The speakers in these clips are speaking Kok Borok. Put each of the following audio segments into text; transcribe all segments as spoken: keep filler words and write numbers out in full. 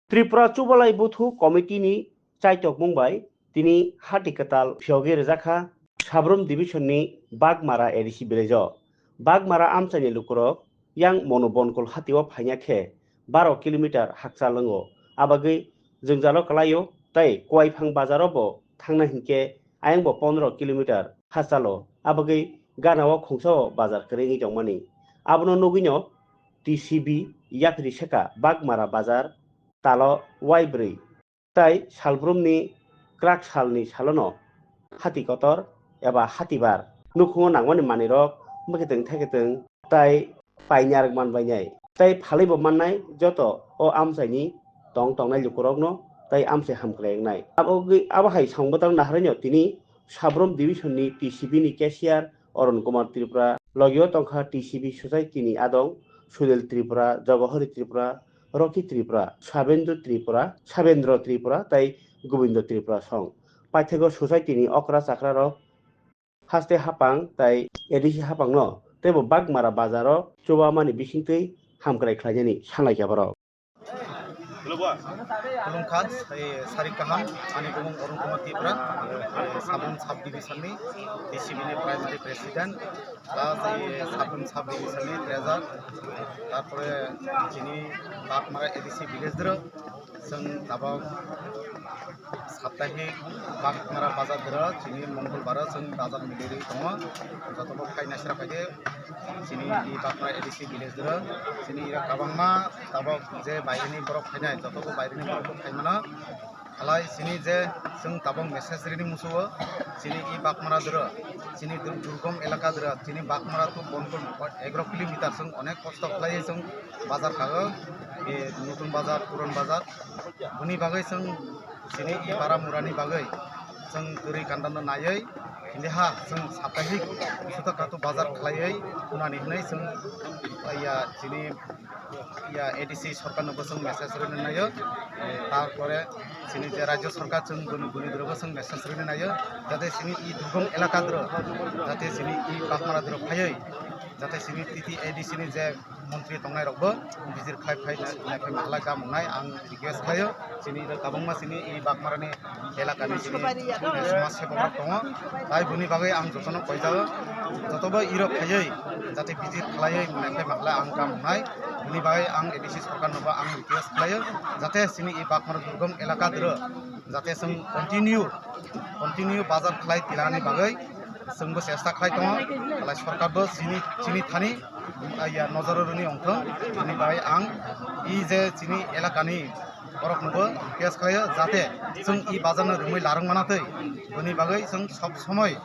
Tripura Chubalai Buthu Committee ni chaitokmung bai tini hati kwtal phiyogwi rwjakha Sabrum Division ni Bagmara A D C village o. Bagmara amchaini lukurok yang Monu Bonkol hati o phaina khe baro kilometer hakchal wngo. Abagwi jwngjalo kwlaio tei Kuaiphang bazar o bo thangna hinkhe ayang bo pondro kilometer hakchalo. Abagwi gana o khungsa o bazar kwrwi wngwi tongmani. Abono nugwino T C B yaphri seka Bagmara bazar talo waibrwi. Tai salbrumni kwrak salni salono hati kotor eba hatibar nukhungo nangmani manwirok mwkhitwng thekitwng tai painarwk manbainai tai phalwibo mannai joto o amchaini tong tongnai lukurokno tai amchai hamkrai wngnai. Abo wngwi abo hai songbothang naharino tini Sabrum Division ni T C B ni cashier Arun Kumar Tripura, logio tongkha T C B society ni adong Sunil Tripura, Jogohari Tripura, Rocky Tripura, Sabendu Tripura, Sabendra Tripura tei Gobindo Tripura song. Paithego society ni okra chakra rok haste hapang tai A D C hapang no teibo Bagmara bazar o chubamani bisingtwi hamkrai khlainani sanlaikha borok. Khulumkha, eh, sari kaham, ani bumung Arun Kumar Tripura, eh, Sabrum Sub Division ni T C B ni Primary President, plus, eh, Sabrum Sub Division ni treasurer, tarpore chini Bagmara A D C village dro, chwng tabok saptahik Bagmara bazar dro, chini Mongolbar o chwng bazar miliri tongo, jotobo phai naisra phaidi. Chini i Bagmara A D C village dro, chini ira kabangma tabok je baireni borok phainai, jotobo baireni borok bo phaimano. Halai chini je chwng tabok message rini musuo, chini i Bagmara dro, chini dur-, durgom elaka dro, chini Bagmara to Bonkol egro kilometer chwng onek kosto khlai chwng bazar khago, e Nutun Bazar, Puron Bazar. Boni bagwi chwng chini i Baramurani bagwi chwng kwrwi kandano naiwi, hinde ha chwng saptahik suto katu bazar khlaiwi khunani hwnwi chwng ya chini ya A D C sorkarno bo chwng message rwna naio. Eh, tarpore chini je rajyo sorkar chwng boni boni dorogo chwng message rwna naio, jate chini i durgom elaka doro, jate chini i Bagmara doro phaiwi, jate chini T T A D C ni je montri tongnai rok bo bijir khlai phai nai phai mahalai kam wngnai ang request khlaio. Chini iro kabangma chini i Bagmarani elakani chini, eh, somaj sebok rok tongo, tai boni bagwi ang jotono koijago, jotobo iro phaiwi jate bijir khlaiwi nai phai mahalai ang kam wngnai. Boni bagwi ang A D C sorkar no bo ang request khlaio, jate chini i Bagmara durgom elaka doro jate chwng continue continue bazar khlai tilani bagwi chwngbo chesta khlai tongo, halai sorkar bo chini chini thani ya nojoro rwni wngthong. Bini bai ang i je chini elakani borok nobo request khlaio, jate chwng i bazar no rwmwi larwng mana twi. Bini bagwi chwng sob somoi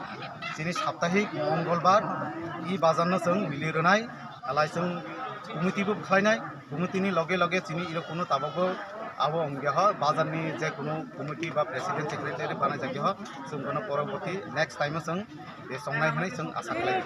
chini saptahik Mongolbar i bazar no chwng mili rwnai, halai chwng committee bo khlainai, committee ni loge loge chini iro kunu tabok bo abo wngya ho bazar ni je kunu committee ba president secretary banai jakya ho, chwng bono poroborti next time o chwng de songnai hwnwi chwng asa khlai.